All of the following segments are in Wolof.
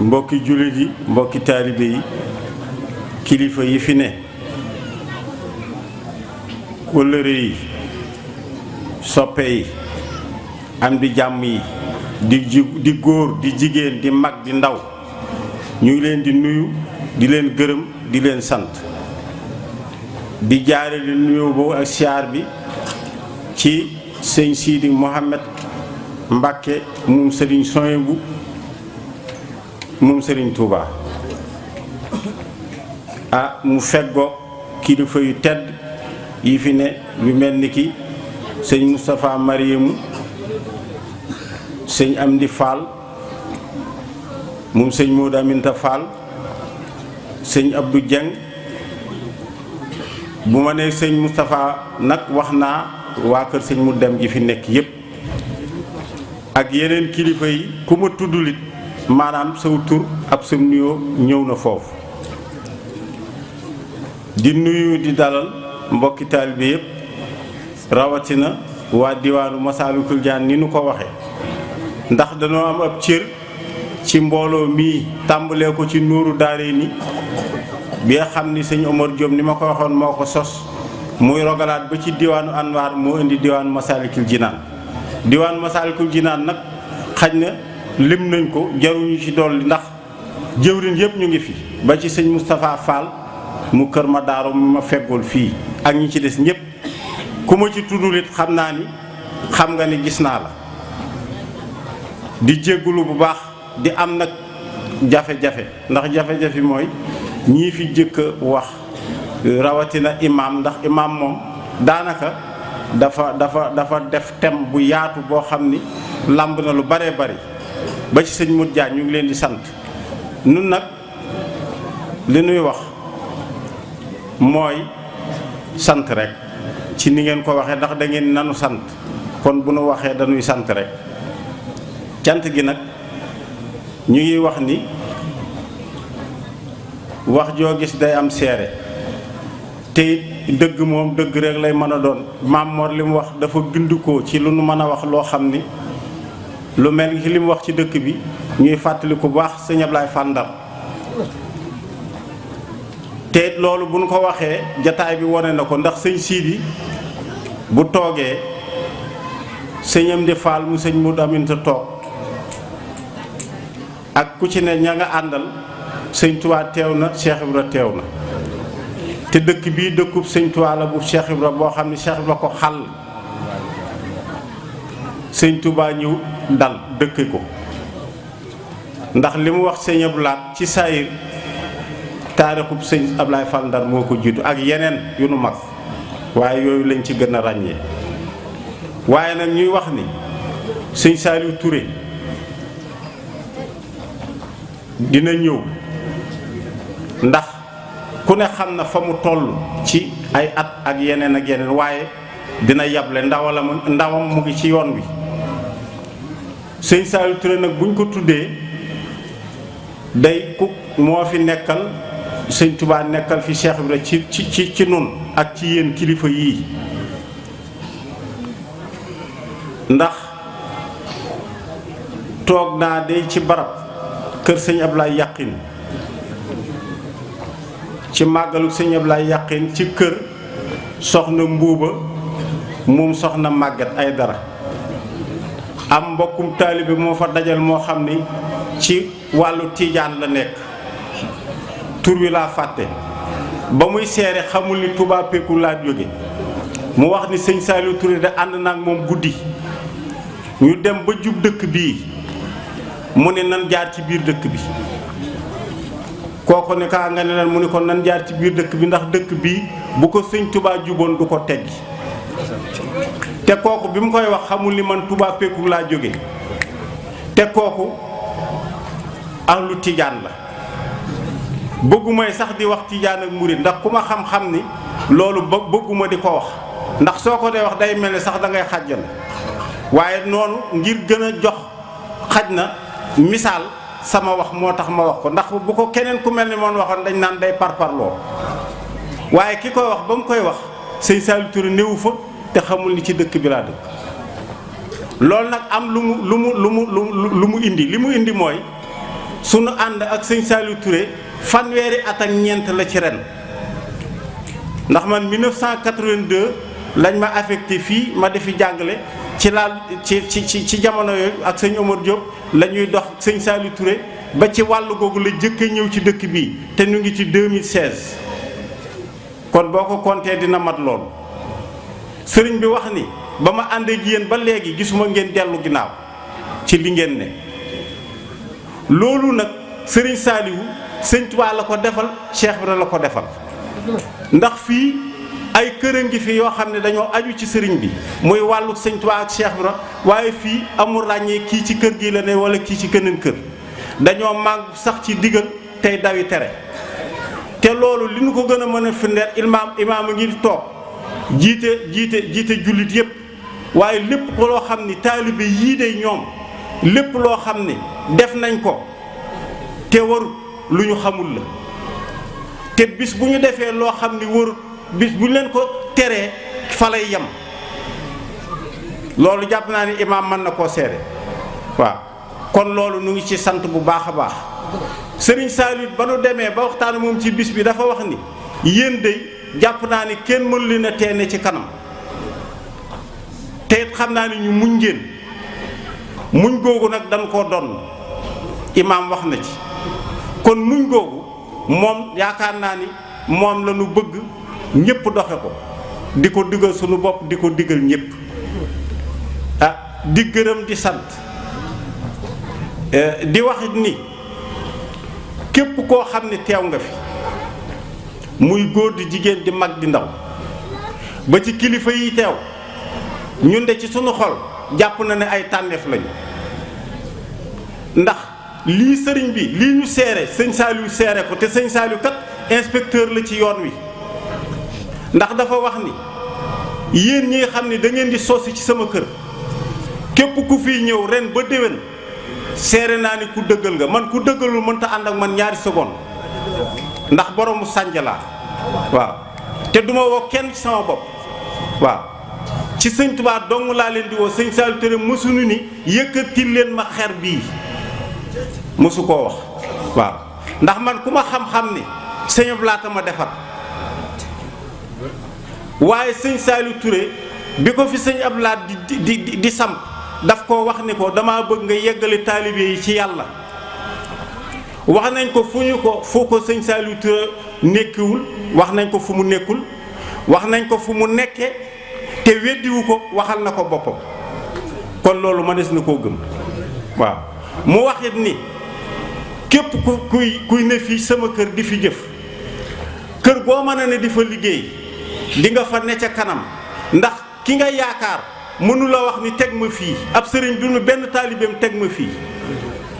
mbokki jullit yi mbokki taalibe yi kilifa yi fi ne kóllëre yi soppe yi am di jàmm yi di góor di jigéen di mag di ndaw ñu ngi leen di nuyu di leen gërëm di leen sant di jaare li nuyu boobu ak siyaar bi ci sëñ Sidi Mohamed Mbàkke moom sëriñ Soyebu moom sëriñ Touba mu feggoo kilifa yu tedd yi fi ne yu mel ni ki sëñ Moustapha Mariamu sëñ Amdi Fall moom sëñ Modou Aminta Fall sëñ Abdou Dieng bu ma nee sëñ Moustapha nag wax naa waa kër sëñ mu dem gi fi nekk yépp ak yeneen kilifa yi ku ma tuddulit maanaam saw tur ab sa nuyoo ñëw na foofu di nuyu di dalal mbokki taalibe yépp rawatina waa diwaanu Masaalikul Jinaan ni nu ko waxe ndax dañoo am ab cër ci mbooloo mii tàmbalee ko ci nuuru daare ni bi nga xam ni sëñ Omar Diop ni ma ko waxoon moo ko sos muy rogalaat ba ci diwaanu Anwaar moo indi diwaanu Masaalikul Jinaan diwaanu Masaalikul Jinaan nag xaj na lim nañ ko jaruñu ci dolli ndax jëwriñ yëpp ñu ngi fi ba ci sëñ Moustapha Fall mu kër ma daaro mu ma feggool fii ak ñi ci des ñëpp ku ma ci tuddul it xam naa ni xam nga ni gis naa la di jéggulu bu baax di am nag jafe-jafe ndax jafe-jafe mooy ñii fi jëkk a wax rawatina imaam ndax imaam moom daanaka dafa def thème bu yaatu boo xam ni làmb na lu baree bari ba ci sëñ Modou Diagne ñu ngi leen di sant nun nag li nuy wax mooy sant rek ci ni ngeen ko waxee ndax da ngeen nanu sant kon bu nu waxee dañuy sant rek cant gi nag ñu ngi wax ni wax joo gis day am seere te it dëgg moom dëgg rek lay mën a doon Maam Mor li mu wax dafa bindikoo ci lu nu mën a wax loo xam ni lu mel ni li mu wax ci dëkk bi ñuy fàttali ku baax sëñ Ablaye Fall Ndar te it loolu bu nu ko waxee jataay bi wone na ko ndax sëñ Sidi bu toogee sëñ Amdi Fall mu sëñ Modou Aminta toog ak ku ci ne ña nga àndal sëñ Touba teew na Cheikh Ibra teew na te dëkk bii dëkkub sëñ Touba la bu Cheikh Ibra boo xam ne Cheikh Ibra ko xàll sëñ Touba ñëw dal dëkk ko ndax li mu wax sëñ Ablaat ci saayir taarixub sëñ Ablaye Fall Ndar moo ko jiitu ak yeneen yu nu mag waaye yooyu lañ ci gën a ràññee waaye nag ñuy wax ni sëñ Saliou Touré dina ñëw ndax ku ne xam na fa mu toll ci ay at ak yeneen waaye dina yable ndawam mu ngi ci yoon wi sëñ Saliou Touré nag buñ ko tuddee day ku moo fi nekkal sëñ Touba nekkal fi Cheikh Ibra ci nun ak ci yéen kilifa yii ndax toog naa day ci barab kër sëñ Ablaye Yaqin ci màggalu sëñ Ablaye Yaqin ci kër soxna Mbuuba moom soxna Màggat ay dara am mbokkum taalibe moo fa dajal moo xam ni ci wàllu tiijaan la nekk tur wi laa fàtte ba muy seere xamul ni Touba Pékou laa jóge mu wax ni sëñ Saliou Touré de ànd naag moom guddi ñu dem ba jub dëkk bii mu ne nan jaar ci biir dëkk bi kooku ne kaa nga ne lan mu ne ko nan jaar ci biir dëkk bi ndax dëkk bii bu ko sëñ Touba juboon du ko teggi te kooku bi mu koy wax xamul ni man Touba Pékou laa jóge te kooku ahlu tijaan la bëggumay sax di wax tijaan ak murid ndax ku ma xam-xam ni loolu bëgguma di ko wax ndax soo ko dee wax day mel ni sax da ngay xàjjal waaye noonu ngir gën a jox xaj na misaal sama wax moo tax ma wax ko ndax bu ko keneen ku mel ni moom waxoon dañ naan day parparloo waaye ki koy wax ba mu koy wax sëñ Saliou Touré néewu fa te xamul ni ci dëkk bi laa dëkk loolu nag am lu mu indi li mu indi mooy sunu ànd ak sëñ Saliou Touré fanweeri at ak ñeent la ci ren ndax man 1982 lañ ma affecté fii ma defi jàngale ci laal ci jamono yooyu ak sëñ Omar Diop la ñuy dox sëñ Saliou Touré ba ci wàllu googu la jëkke ñëw ci dëkk bii te ñu ngi ci 2016 kon boo ko compté dina mat loolu sëriñ bi wax ni ba ma ànd ak yéen ba léegi gisuma ngeen dellu ginnaaw ci li ngeen ne loolu nag sëriñ Saliou sëñ Tuubaa la ko defal Cheikh Ibra la ko defal ndax fii ay kër a ngi fi yoo xam ne dañoo aju ci sëriñ bi muy wàllu sëñ Tuubaa ak Cheikh Ibra waaye fii amul ràññee kii ci kër gi la ne wala kii ci keneen kër dañoo màgg sax ci digal tey dawi tere te loolu li ñu ko gën a mën a firndeel imaam a ngi toog jiite jullit yépp waaye lépp ko loo xam ni taalibe yii de ñoom lépp loo xam ni def nañ ko te warut lu ñu xamul la te bis bu ñu defee loo xam ni warut bis bu ñu leen ko teree fa lay yem loolu jàpp naa ni imaam mën na koo seede waaw kon loolu nu ngi ci sant bu baax a baax Serigne Saliou ba nu demee ba waxtaan moom ci bis bi dafa wax ni yéen de jàpp naa ni kenn mënu leen a teene ci kanam te it xam naa ni ñu muñ ngeen muñ googu nag dañ koo donn imaam wax na ci kon muñ googu moom yaakaar naa ni moom la ñu bëgg ñépp doxe ko di ko digal sunu bopp di ko digal ñépp di gërëm di sant di waxit ni képp koo xam ne teew nga fi muy góor di jigéen di mag di ndaw ba ci kilifa yi teew ñun de ci sunu xol jàpp na ne ay tànneef lañu ndax lii sëriñ bi lii ñu seere sëñ Saliou seere ko te sëñ Saliou kat inspecteur la ci yoon wi ndax dafa wax ni yéen ñi nga xam ne da ngeen di sosi ci sama kër képp ku fiy ñëw ren ba déwén seere naa ni ku dëggal nga man ku dëggalul mënta ànd ak man ñaari seconde ndax boroomu sànja laa waaw te duma woo kenn ci sama bopp waaw ci sëñ Tuubaa dong laa leen di woo sëñ Saliou Touré mësuñu ni yëkkatil leen ma xer bii mësu koo wax waaw ndax man ku ma xam-xam ni sëñ Abdou Lahat ma defar waaye sëñ Saliou Touré bi ko fi sëñ Abdou Lahat di samp daf ko wax ni ko dama bëgg nga yeggale taalibe yi ci yàlla wax nañ ko fu ko sëñ Saliou Touré nekkiwul wax nañ ko fu mu nekkul wax nañ ko fu mu nekke te weddiwu ko waxal na ko boppam kon loolu mënees na koo gëm waaw mu waxit ni képp kuy ne fii sama kër di fi jëf kër goo mën a ne di fa liggéey di nga fa ne ca kanam ndax ki nga yaakaar mënu la wax ni teg ma fii ab sëriñ du nu benn taalibeem teg ma fii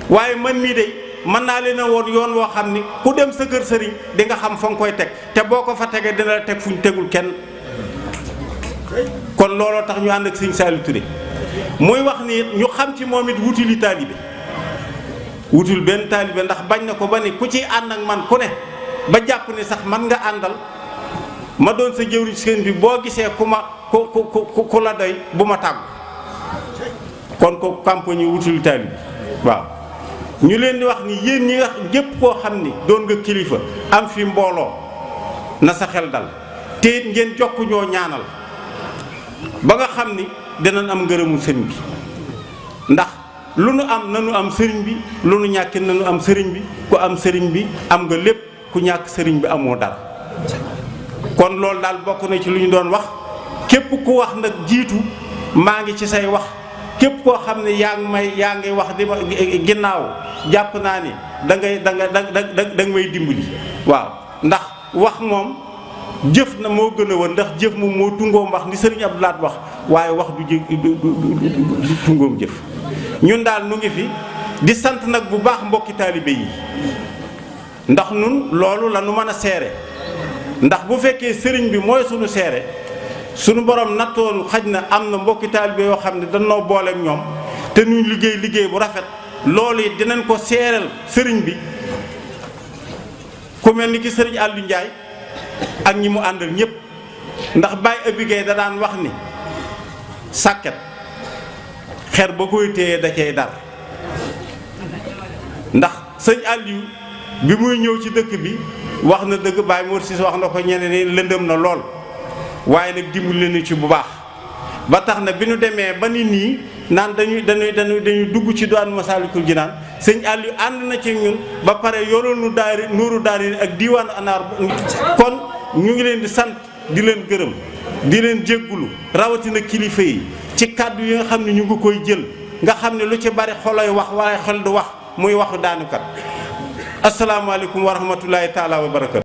waaye man mii de mën naa leen a woon yoon woo xam ni ku dem sa kër sëriñ di nga xam fa nga koy teg te boo ko fa tegee dina la teg fu ñu tegul kenn kon looloo tax ñu ànd ak sëñ Saliou Touré muy wax ni ñu xam ci moom it wutuli taalibe wutul benn taalibe ndax bañ na ko ba ni ku ciy ànd ak man ku ne ba jàpp ni sax man nga àndal ma doon sa jëwriñ seen bi boo gisee ku la doy bu ma tàggu kon ko campagne wutul taalibe waaw ñu leen di wax ni yéen ñi nga ñépp koo xam ni doon nga kilifa am fi mbooloo na sa xel dal te it ngeen jokk ñoo ñaanal ba nga xam ni dinañ am ngërëmu sëriñ bi ndax lu nu am nanu am sëriñ bi lu nu ñàkki nanu am sëriñ bi ku am sëriñ bi am nga lépp ku ñàkk sëriñ bi amoo dara kon loolu daal bokk na ci lu ñu doon wax képp ku wax nag jiitu maa ngi ci say wax képp koo xam ne yaa ngi wax di ma ginnaaw jàpp naa ni da nga may dimbali waaw ndax wax moom jëf na moo gën a woon ndax jëf moom moo tungoom wax ni sëriñ Abdou Lahat wax waaye wax du tungoom jëf ñun daal nu ngi fi di sant nag bu baax mbokki taalibe yi ndax nun loolu la nu mën a seere ndax bu fekkee sëriñ bi mooy sunu seere sunu borom nattoonu xaj na am na mbokki taalibe yoo xam ne dañoo booleek ñoom te ñu liggéey bu rafet loolu it dinañ ko seereel sëriñ bi ku mel ni ki sëriñ Aliou Ndiaye ak ñi mu àndal ñépp ndax Baye Abigay da daan wax ni sàkket xer ba koy téye da cay dar ndax sëñ Aliou bi muy ñëw ci dëkk bi wax na dëgg Baye Mor Cissé wax na ko ñeneen lëndëm na lool waaye nag dimbali nañu ci bu baax ba tax na bi ñu demee ba ni nii naan dañuy dugg ci diwaanu Masaalikul Jinaan sëñ Aliou ànd na ci ñun ba pare yoroon nu daari nuuru daari ak diiwaanu anaar kon ñu ngi leen di sant di leen gërëm di leen jéggulu rawatina kilifa yi ci kàddu yi nga xam ne ñu ngi koy jël nga xam ne lu ci bari xoloy wax waaye xol du wax muy waxu daanukat asalaamaaleykum wa rahmatullahi taala wa barakatu